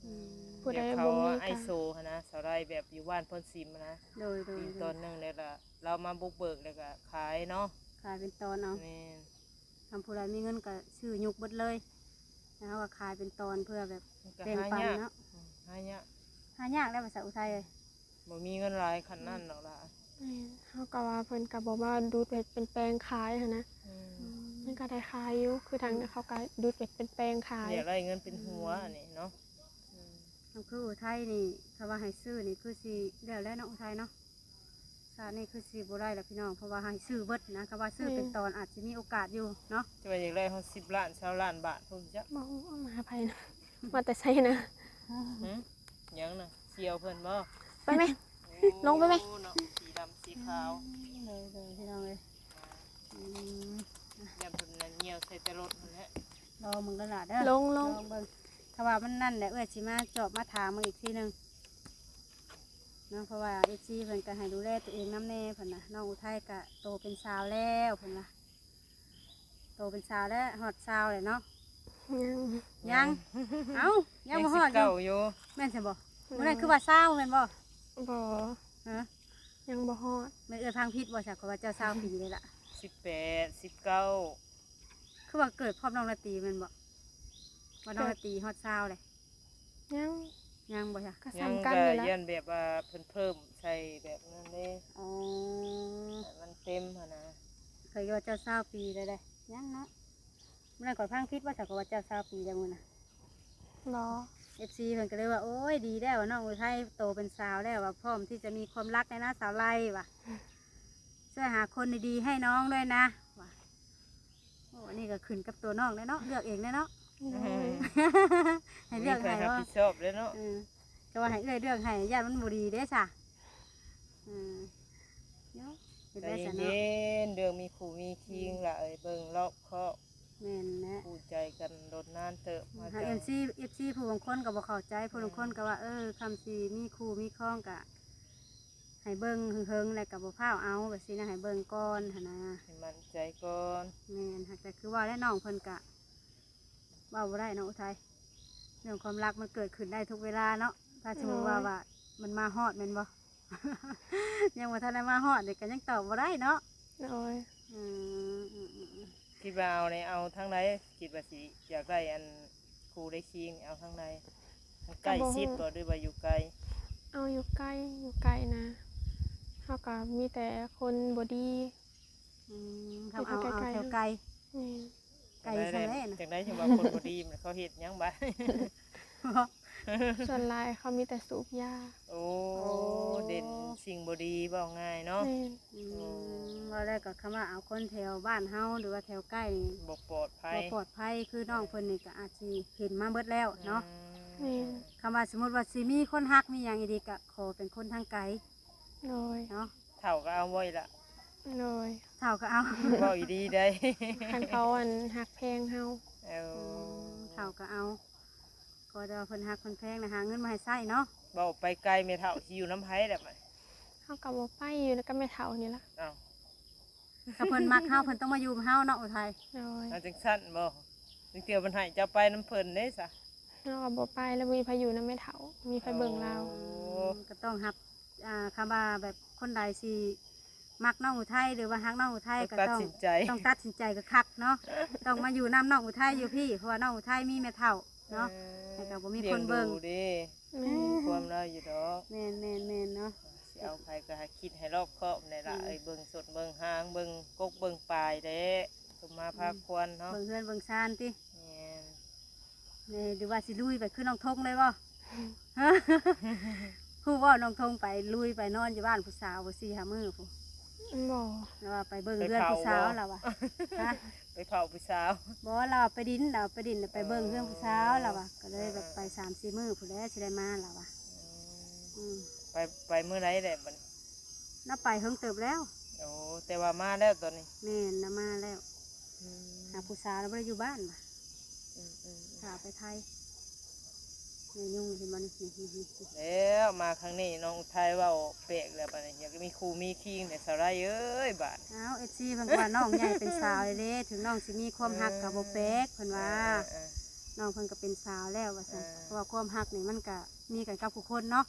ອືມ ຜູ້ໃດບໍ່ມີ ແບບເຂົາໄອໂຊຫັ້ນນະ ສາວໄລ ແບບຢູ່ບ້ານໂພນຊິມຫັ້ນນະ. ໂດຍໆ ປີຕອນໜຶ່ງ ແລ້ວລະລາວມາບຸກເບີກ ແລ້ວກໍຂາຍເນາະ ຂາຍເປັນຕອນເອົາ. ແມ່ນ. ຄັນຜູ້ໃດມີເງິນກໍຊື້ຍົກເບິດເລີຍ ແລ້ວເຮົາກໍຂາຍເປັນຕອນເພື່ອແບບແບ່ງປັນເນາະ. ຫາຍາກ. ອືມ ຫາຍາກ. ຫາຍາກແລ້ວພາສາອຸໄທເອີຍ. ບໍ່ມີເງິນຫຼາຍຂະໜາດນັ້ນດອກຫຼະ. ແມ່ນ. ເຮົາກໍວ່າເພິ່ນກໍບໍ່ມາດູດເຮັດເປັນແປງຂາຍຫັ້ນນະ. ອືມ ມັນກໍໄດ້ຂາຍຢູ່ ຄືທາງ ອືມ ເຂົາກໍດູດເຮັດເປັນແປງຂາຍ. ຢາກໄດ້ເງິນເປັນຫົວ ອືມ ອັນນີ້ເນາະ. ອືມ ກໍຄືອຸໄທນີ້ ຖ້າວ່າໃຫ້ຊື້ນີ້ຄືຊິແລ້ວແຫຼະເນາະ ອຸໄທເນາະ. ຊາດນີ້ຄືຊິບໍ່ໄດ້ລະພີ່ນ້ອງ ເພາະວ່າໃຫ້ຊື້ເບິດນະ. ຄັນວ່າຊື້ເປັນ ແມ່ນ ຕອນອາດຊິມີໂອກາດຢູ່ເນາະ. ຈະວ່າຢາກໄດ້ຮອດສິບລ້ານ ຊາວລ້ານບາດພຸ້ນຈັກ. ບໍ່ຮູ້ເອົາມາໃຜນະ ມາແຕ່ໃສນະ. ຫື ຫຍັງນະ? ສ່ຽວເພິ່ນບໍ່? ໄປໄໝ? ໂອ້ ລົງໄປໄໝ? ເນາະ ສີດຳສີຂາວ. ໂດຍໆ ພີ່ນ້ອງເອີຍ. ອືມ ຢ້ານເພິ່ນນັ້ນຍ່ຽວໃສ່ແຕ່ລົດຫັ້ນແຫຼະ. ລອງເບິ່ງເດີຫຼ້າເດີ. ລົງໆ ລອງເບິ່ງ. ຖ້າວ່າມັນນັ້ນແຫຼະ ເອື້ອຍຊິມາຈອບມາຖາມເບິ່ງອີກທີໜຶ່ງ. ເນາະ ເພາະວ່າເອັຟຊີເພິ່ນກໍໃຫ້ດູແລຕົວເອງນຳແດ່ເພິ່ນນະ. ນ້ອງອຸໄທກໍໂຕເປັນສາວແລ້ວເພິ່ນວ່າ. ໂຕເປັນສາວແລ້ວ ຮອດຊາວແລ້ວເນາະ? ຍັງ ຍັງ. ເອົ້າ ຍັງບໍ່ຮອດຢູ່. ຍັງສິບເກົ້າຢູ່. ແມ່ນຊັ້ນບໍ່? ອືມ ມື້ນັ້ນຄືວ່າຊາວແມ່ນບໍ່? ບໍ່. ຮະ? ຍັງບໍ່ຮອດ. ແມ່ນເອື້ອຍຟັງຜິດບໍ່ຊະ? ຂ້ອຍວ່າເຈົ້າຊາວປີເດ້ລະ. ສິບແປດ ສິບເກົ້າ. ຄືວ່າເກີດພ້ອມນ້ອງລາຕີແມ່ນບໍ່? ວ່ານ້ອງລາຕີຮອດຊາວແລ້ວ. ຍັງ ຍັງບໍ່ຊະ? ກໍສ່ຳກັນນີ້ລະ. ຍັງ ກໍຢ້ານແບບວ່າເພິ່ນເພີ່ມໃສ່ແບບນັ້ນເດ້. ອໍ ໃຫ້ມັນເຕັມຫັ້ນນະ. ຂ້ອຍວ່າເຈົ້າຊາວປີແລ້ວເດ້. ຍັງເນາະ. ມື້ນັ້ນຂ້ອຍຟັງຜິດບໍ່ຊະ? ຂ້ອຍວ່າເຈົ້າຊາວປີແລ້ວມື້ນະ. ບໍ່. ເອັຟຊີເພິ່ນກໍເລີຍວ່າ ໂອ້ຍ ດີແລ້ວ ນ້ອງອຸໄທໂຕເປັນສາວແລ້ວ ວ່າພ້ອມທີ່ຈະມີຄວາມຮັກແລ້ວນະ ສາວໄລວ່າ. ຊ່ວຍຫາຄົນດີໆໃຫ້ນ້ອງດ້ວຍນະວ່າ. ໂອ້ ອັນນີ້ກໍຂຶ້ນກັບຕົວນ້ອງແຫຼະເນາະ ເລືອກເອງແຫຼະເນາະ. ໂດຍ. ໃຫ້ເລືອກໃຫ້ ມີໃຜຮັບຜິດຊອບແລ້ວເນາະ. ເອີ ກໍວ່າໃຫ້ເອື້ອຍເລືອກໃຫ້ ຢ້ານມັນບໍ່ດີເດ້ຊະ. ເອີ ເນາະ ເຮັດໄດ້ຊະເນາະ. ໃຈເຢັນໆ ເລື່ອງມີຄູ່ມີຄີງ ອືມ ລະເອີຍ ເບິ່ງລອບຄອບ. ແມ່ນແຫຼະ. ຄູ່ໃຈກັນດົນນານເຕີບ ຫາກ ເອັຟຊີ ເອັຟຊີຜູ້ບາງຄົນກໍບໍ່ເຂົ້າໃຈ ຜູ້ບາງຄົນ ອືມ ກໍວ່າ ເອີ ຄຳຊິມີຄູ່ມີຄອງກໍ ໃຫ້ເບິ່ງເຫິງໆ ແລ້ວກໍບໍ່ຟ້າວເອົາ ແບບຊີ້ນະ ໃຫ້ເບິ່ງກ່ອນຫັ້ນນະ ໃຫ້ໝັ້ນໃຈກ່ອນ. ແມ່ນ. ຫາກແຕ່ຄືວ່າແຫຼະ ນ້ອງເພິ່ນກະເວົ້າບໍ່ໄດ້ເນາະ ອຸໄທ. ເລື່ອງຄວາມລັກມັນເກີດຂຶ້ນໄດ້ທຸກເວລາເນາະ. ຖ້າສົມມຸດວ່າ ໂດຍ ວ່າມັນມາຮອດແມ່ນບໍ່? ຍັງບໍ່ທັນໄດ້ມາຮອດນີ້ກໍຍັງຕອບບໍ່ໄດ້ເນາະ. ໂດຍ. ອືມ ອືມໆໆ. ຄິດວ່າເອົານີ້ ເອົາທາງໃດ? ຄິດວ່າຊິຢາກໄດ້ອັນ ຄູ່ໄດ້ຄີງ ເອົາທາງໃດ? ໃກ້ຊິດບໍ່ ຫຼືວ່າຢູ່ໄກ? ເອົາຢູ່ໃກ້ ຢູ່ໃກ້ນະ ເຮົາກໍມີແຕ່ຄົນບໍ່ດີ. ອືມ ເຮົາເອົາ ເອົາແຖວໄກ. ແມ່ນ. ໄກສ່ຳໃດນະ? ຈັ່ງໃດຈັ່ງວ່າຄົນບໍ່ດີ ມັນເຂົາເຮັດຫຍັງບາດ? ສ່ວນຫຼາຍເຂົາມີແຕ່ສູບຢາ. ໂອ້ ໂອ້ ເດັ່ນສິ່ງບໍ່ດີ ເວົ້າງ່າຍເນາະ. ແມ່ນ. ອືມ ໂອ້ ເວົ້າແລ້ວກໍຄຳວ່າເອົາຄົນແຖວບ້ານເຮົາ ຫຼືວ່າແຖວໃກ້ນີ້ ບໍ່ປອດໄພ ບໍ່ປອດໄພ. ຄືນ້ອງເພິ່ນນີ້ກໍອາດຊິເຫັນມາເບິດແລ້ວເນາະ. ອືມ ແມ່ນ. ຄຳວ່າສົມມຸດວ່າຊິມີຄົນຮັກມີຫຍັງອີ່ຫຼີ ກໍຂໍເປັນຄົນທາງໄກ. ໂດຍ. ເນາະ. ເຖົ້າກໍເອົາບໍ່ອີ່ຫຼະ? ໂດຍ. ເຖົ້າກໍເອົາ. ເວົ້າອີ່ດີໄດ໋. ຄັນເຂົາອັນຮັກແພງເຮົາ. ເອີ ອືມ ເຖົ້າກໍເອົາ. ຂໍແຕ່ວ່າເພິ່ນຮັກເພິ່ນແພງ ແລະ ຫາເງິນມາໃຫ້ໃຊ້ເນາະ. ເວົ້າໄປໄກ ແມ່ເຖົ້າຊິຢູ່ນຳໃຜແລ້ວບັດ? ເຮົາກໍບໍ່ໄປ ຢູ່ນຳກັບແມ່ເຖົ້ານີ້ລະ. ອ້າວ ຖ້າເພິ່ນມັກເຮົາ ເພິ່ນຕ້ອງມາຢູ່ນຳເຮົາເນາະ ອຸໄທ. ໂດຍ. ເອົາ ຈັ່ງຊັ້ນບໍ່? ບາງເທື່ອເພິ່ນໃຫ້ເຈົ້າໄປນຳເພິ່ນເດ້ຊະ. ເຮົາກໍບໍ່ໄປແລ້ວ ບໍ່ມີໃຜຢູ່ນຳແມ່ເຖົ້າ ມີໃຜເບິ່ງລາວ. ໂອ້ ອືມ ກໍຕ້ອງຮັບ ອ່າ ຄຳວ່າແບບຄົນໃດຊິ ມັກນ້ອງອຸໄທ ຫຼືວ່າຮັກນ້ອງອຸໄທ ກໍຕ້ອງ ຕ້ອງຕັດສິນໃຈ ຕ້ອງຕັດສິນໃຈຄັກໆເນາະ ຕ້ອງມາຢູ່ນຳນ້ອງອຸໄທຢູ່ພີ້ ເພາະວ່ານ້ອງອຸໄທມີແມ່ເຖົ້າເນາະ ເອີ ແລ້ວກໍບໍ່ມີຄົນເບິ່ງ ລ້ຽງດູເດ້ ແມ່ນ ມີຄວາມລາວຢູ່ດອກ ແມ່ນໆໆເນາະ ຊິເອົາໃຜກໍໃຫ້ຄິດໃຫ້ລອບຄອບແຫຼະລະ ອືມ ເອີຍ ເບິ່ງສົດເບິ່ງຫາງ ເບິ່ງກົກເບິ່ງປາຍແຫຼະ ສົມມາພາຄວນເນາະ ອືມ ເບິ່ງເຮືອນເບິ່ງຊານຕິ ແມ່ນ ນີ້ ຫຼືວ່າຊິລຸຍໄປຄືນ້ອງທົງເລີຍບໍ່? ຮູ້ບໍ່ ນ້ອງທົງໄປລຸຍໄປນອນຢູ່ບ້ານຜູ້ສາວບໍ່ ສີ່ຫ້າມື້ພຸ້ນ ບໍ່ ລາວວ່າໄປເບິ່ງເຮືອນຜູ້ສາວ ລາວວ່າ ຮະ ໄປເຝົ້າຜູ້ສາວ ບໍ່ ລາວໄປດິນ ລາວໄປດິນ ໄປເບິ່ງເຮືອນຜູ້ສາວ ລາວວ່າ ກໍເລີຍແບບໄປສາມສີ່ມື້ພຸ້ນແຫຼະ ຊິໄດ້ມາ ລາວວ່າ ອືມ ອືມ ໄປ ໄປມື້ໃດແຫຼະບັດນີ້? ລາວໄປເຫິງເຕີບແລ້ວ ໂອ້ ແຕ່ວ່າມາແລ້ວຕອນນີ້ ແມ່ນ ລາວມາແລ້ວ ອືມ ຫາຜູ້ສາວ ລາວບໍ່ໄດ້ຢູ່ບ້ານວ່າ ອືມໆໆ ສາວໄປໄທ ແມ່ຍຸງເຫັນບໍ່ນີ້ ນີ້ໆໆ ແລ້ວມາຄັ້ງນີ້ນ້ອງອຸໄທເວົ້າແປກແລ້ວ ບັດນີ້ຢາກມີຄູ່ມີຄີງແດ່ສາວໄລເອີຍ ບາດ ອ້າວ ເອັຟຊີ ເພິ່ນກໍວ່ານ້ອງໃຫຍ່ເປັນສາວແລ້ວເດ້ ເຖິງນ້ອງຊິມີຄວາມຮັກກໍບໍ່ແປກ ເອີ ເພິ່ນວ່າ ເອີໆໆ ນ້ອງເພິ່ນກໍເປັນສາວແລ້ວວ່າຊັ້ນ ເອີ ເພາະວ່າຄວາມຮັກນີ້ມັນກໍມີກັນກັບທຸກຄົນເນາະ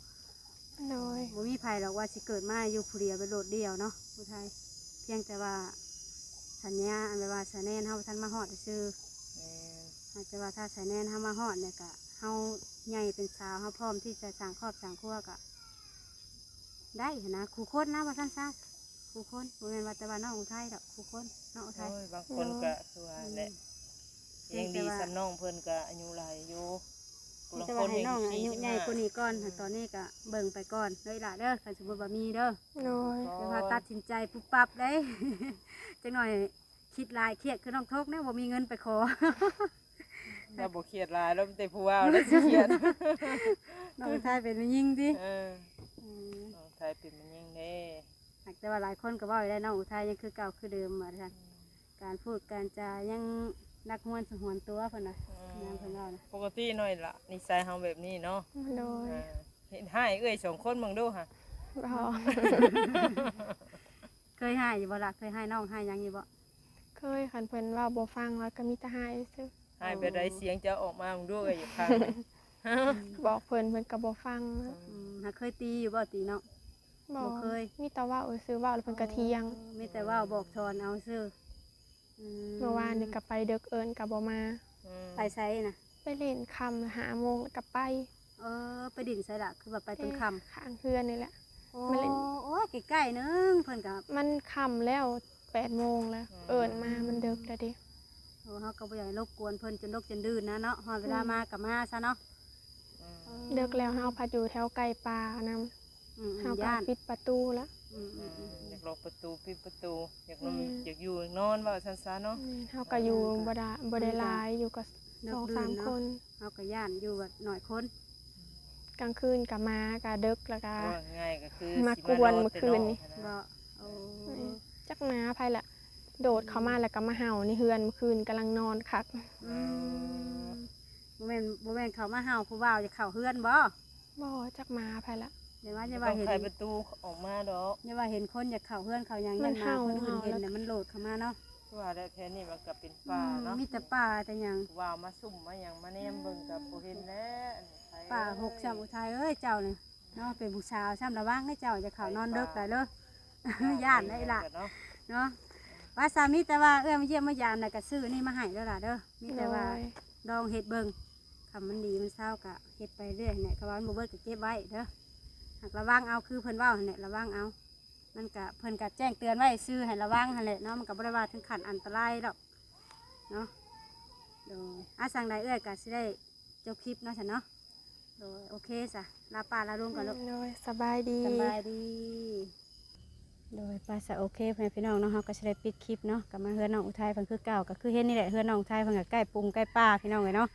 ໂດຍ ບໍ່ມີໃຜດອກວ່າຊິເກີດມາຢູ່ຜູ້ດຽວ ໂດດໆ ເນາະ ຜູ້ໄທ ພຽງແຕ່ວ່າສັນຍາ ອັນແບບວ່າສະແນນເຮົາບໍ່ທັນມາຮອດຊື່ ແມ່ນ ອາດຈະວ່າຖ້າສະແນນເຮົາມາຮອດນີ້ກະ ເຮົາໃຫຍ່ເປັນສາວ ເຮົາພ້ອມທີ່ຈະສ້າງຄອບສ້າງຄົວກະໄດ້ຫັ້ນນະ ຄູ່ຄົນນະ ວ່າຊັ້ນຊະ ຄູ່ຄົນ ບໍ່ແມ່ນວ່າແຕ່ວ່ານ້ອງອຸໄທດອກ ຄູ່ຄົນເນາະ ອຸໄທ ໂອ້ຍ ບາງຄົນກະຄືວ່າແຫຼະ ອືມ ຍັງດີສ່ຳນ້ອງເພິ່ນກະອາຍຸຫຼາຍຢູ່ ມີແຕ່ວ່າໃຫ້ນ້ອງອາຍຸໃຫຍ່ກວ່ານີ້ກ່ອນ ອືມ ຕອນນີ້ກະເບິ່ງໄປກ່ອນເດີ ອີ່ຫຼ້າເດີ ຄັນສົມມຸດວ່າມີເດີ ໂດຍ ຢ່າວ່າຕັດສິນໃຈປຸບປັບເດ້ ຈັກໜ້ອຍຄິດຫຼາຍຄຽດຄືນ້ອງທົງແນວບໍ່ມີເງິນໄປຂໍ ລາວບໍ່ຄຽດຫຼາຍ ລາວມີແຕ່ຜູ້ບ່າວ ລາວຊິຄຽດ ນ້ອງໄທເປັນແມ່ຍິງຕິ ເອີ ອືມ ນ້ອງໄທເປັນແມ່ຍິງເດ້ ຫາກແຕ່ວ່າຫຼາຍຄົນກໍເວົ້າຢູ່ແລ້ວ ນ້ອງອຸໄທຍັງຄືເກົ່າຄືເດີມວ່າຊັ້ນ ອືມ ການພູດການຈາຍັງໜັກຮວນສະຫວນຕົວເພິ່ນວ່າ ອືມ ນາງເພິ່ນເວົ້ານະ ປົກກະຕິນ້ອຍລະ ນິໄສເຮົາແບບນີ້ເນາະ ໂດຍ ເອີ ເຮັດຮ້າຍເອື້ອຍສອງຄົນເບິ່ງດູຫະ ບໍ່ ເຄີຍຮ້າຍຢູ່ບໍ່ລະ? ເຄີຍຮ້າຍນ້ອງຮ້າຍຫຍັງຢູ່ບໍ່? ເຄີຍ ຄັນເພິ່ນເວົ້າບໍ່ຟັງ ລະກໍມີແຕ່ຮ້າຍຊື່. ຮ້າຍແບບໃດ? ສຽງເຈົ້າອອກມາເບິ່ງດູ ເອີ ຢາກຟັງ. ບອກເພິ່ນ ເພິ່ນກໍບໍ່ຟັງ. ອືມ ຫາເຄີຍຕີຢູ່ບໍ່? ຕີນ້ອງ? ບໍ່ ບໍ່ເຄີຍ. ມີແຕ່ເວົ້າຊື່ ເວົ້າແລ້ວເພິ່ນກໍຖຽງ. ອໍ ມີແຕ່ເວົ້າບອກສອນເອົາຊື່. ອືມ ເມື່ອວານນີ້ກໍໄປເດິກ ເອີ້ນກໍບໍ່ມາ. ອືມ ໄປໃສນະ? ໄປຫຼິ້ນຄ່ຳ ຫ້າໂມງແລ້ວກໍໄປ. ເອີ ໄປຫຼິ້ນໃສລະ? ຄືວ່າໄປຕອນຄ່ຳ. ຂ້າງເຮືອນນີ້ແຫຼະ. ໂອ້ ມາຫຼິ້ນ. ໂອ້ຍ ໃກ້ໆໜຶ່ງ ເພິ່ນກໍ ມັນຄ່ຳແລ້ວ ແປດໂມງແລ້ວ. ອືມ ເອີ້ນມາມັນເດິກແລ້ວເດ້. ໂອ້ ເຮົາກໍບໍ່ຢາກໃຫ້ລົບກວນເພິ່ນຈົນດົກຈົນດື່ນນະເນາະ. ຮອດເວລາ ອືມ ມາກໍມາຊະເນາະ. ອືມ ເດິກແລ້ວ ເຮົາພັດຢູ່ແຖວໃກ້ປ່ານຳ. ອືມໆ ເຮົາກໍ ຢ້ານ ປິດປະຕູລະ. ອືມໆ ອືມ ຢາກລັອກປະຕູ ປິດປະຕູ ຢາກນອນ ອືມ ຢາກຢູ່ນອນ ເວົ້າຊັ້ນຊະເນາະ. ອືມ ເຮົາກໍຢູ່ ເອີ ບໍ່ໄດ້ ບໍ່ໄດ້ຫຼາຍ ຢູ່ກໍ ເດິກ ສອງສາມ ເນາະ ຄົນ. ເຮົາກໍຢ້ານຢູ່ແບບໜ້ອຍຄົນ. ກາງຄືນກໍໝາກໍເດິກ ແລ້ວກໍ ເວົ້າງ່າຍກໍຄື ມາກວນມື້ຄືນນີ້. ຊິມາລໍແຕ່ນອນຫັ້ນນະ. ບໍ່ ໂອ້ ອືມ ຈັກໝາໃຜລະ ໂດດເຂົ້າມາ ອືມ ແລ້ວກໍມາເຫົ່າໃນເຮືອນ ມື້ຄືນກຳລັງນອນຄັກ. ອືມ ອືມ ບໍ່ແມ່ນ ບໍ່ແມ່ນເຂົາມາເຫົ່າ ຜູ້ບ່າວຈະເຂົ້າເຮືອນບໍ່? ບໍ່ ຈັກໝາໃຜລະ. ຢ່າວ່າ ຢ່າວ່າເຫັນ ບໍ່ຕ້ອງໄຂປະຕູອອກມາດອກ. ຢ່າວ່າເຫັນຄົນຢາກເຂົ້າເຮືອນເຂົ້າຫຍັງ ມັນເຫົ່າ ຢ້ານໝາຄົນອື່ນເຫັນ ເຫັ່າແລ້ວ ແລ້ວມັນໂລດເຂົ້າມາເນາະ. ຄືວ່າແຫຼະ ແຖວນີ້ມັນກໍເປັນປ່າເນາະ. ອືມ ມີແຕ່ປ່າແຕ່ຫຍັງ. ວ່າມາຊຸ່ມມາຫຍັງມາແນມເບິ່ງ ອືມ ກໍບໍ່ເຫັນແລ້ວ. ປ່າຮົກຊ້ຳ ອຸໄທເອີຍ ເຈົ້ານີ້ເນາະ. ເປັນຜູ້ສາວຊ້ຳ ລະວັງເດີເຈົ້າ ຢ່າເຂົ້ານອນເດິກໄດ້ເດີ. ຢ້ານໄດ້ລະເນາະ. ວ່າຊະ ມີແຕ່ວ່າເອື້ອຍມາຢ້ຽມມາຢາມ ແລ້ວກໍຊື້ນີ້ມາໃຫ້ເດີລະເດີ. ມີແຕ່ວ່າ ໂດຍ ລອງເຮັດເບິ່ງ. ຄັນມັນດີມັນເຊົາກໍເຮັດໄປເລື້ອຍຫັ້ນແຫຼະ. ຄັນວ່າມັນບໍ່ເບິດກໍເກັບໄວ້ເດີ. ຫາກລະວັງເອົາ ຄືເພິ່ນເວົ້າຫັ້ນແຫຼະ ລະວັງເອົາ. ມັນກະ ເພິ່ນກະແຈ້ງເຕືອນໄວ້ຊື່ໃຫ້ລະວັງຫັ້ນແຫຼະເນາະ. ມັນກະບໍ່ໄດ້ວ່າເຖິງຂັ້ນອັນຕະລາຍດອກເນາະ. ໂດຍ ອາ ຈັ່ງໃດເອື້ອຍກະຊິໄດ້ຈົບຄລິບເນາະ ຊັ້ນເນາະ. ໂດຍ ໂອເຄຊະ ລາປ້າລາລຸງກ່ອນລູກ. ໂດຍ ສະບາຍດີ ສະບາຍດີ. ໂດຍ ໄປຊະ ໂອເຄ ພໍ່ແມ່ພີ່ນ້ອງເນາະ ເຮົາກໍຊິໄດ້ປິດຄລິບເນາະ. ກໍມາເຮືອນນ້ອງອຸໄທເພິ່ນຄືເກົ່າ ກໍຄືເຫັນນີ້ແຫຼະ ເຮືອນນ້ອງອຸໄທເພິ່ນກໍໃກ້ປຸ່ມໃກ້ປ່າ ພີ່ນ້ອງເອີຍເນາະ.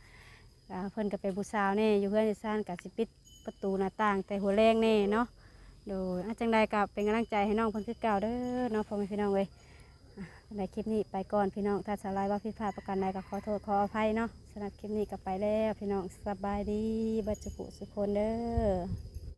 ກໍເພິ່ນກໍເປັນຜູ້ສາວແດ່ ຢູ່ເຮືອນຢູ່ຊານກໍຊິປິດປະຕູໜ້າຕ່າງແຕ່ຫົວແລງແດ່ເນາະ. ໂດຍ ອາ ຈັ່ງໃດກໍເປັນກຳລັງໃຈໃຫ້ນ້ອງເພິ່ນຄືເກົ່າເດີເນາະ ພໍ່ແມ່ພີ່ນ້ອງເອີຍ. ອາ ຈັ່ງໃດຄລິບນີ້ໄປກ່ອນພີ່ນ້ອງ ຖ້າສາວລາຍເວົ້າຜິດພາດປະການໃດກໍຂໍໂທດຂໍອະໄພເນາະ. ສຳລັບຄລິບນີ້ກໍໄປແລ້ວພີ່ນ້ອງ ສະບາຍດີເບິດສູ່ຜູ້ສູ່ຄົນເດີ.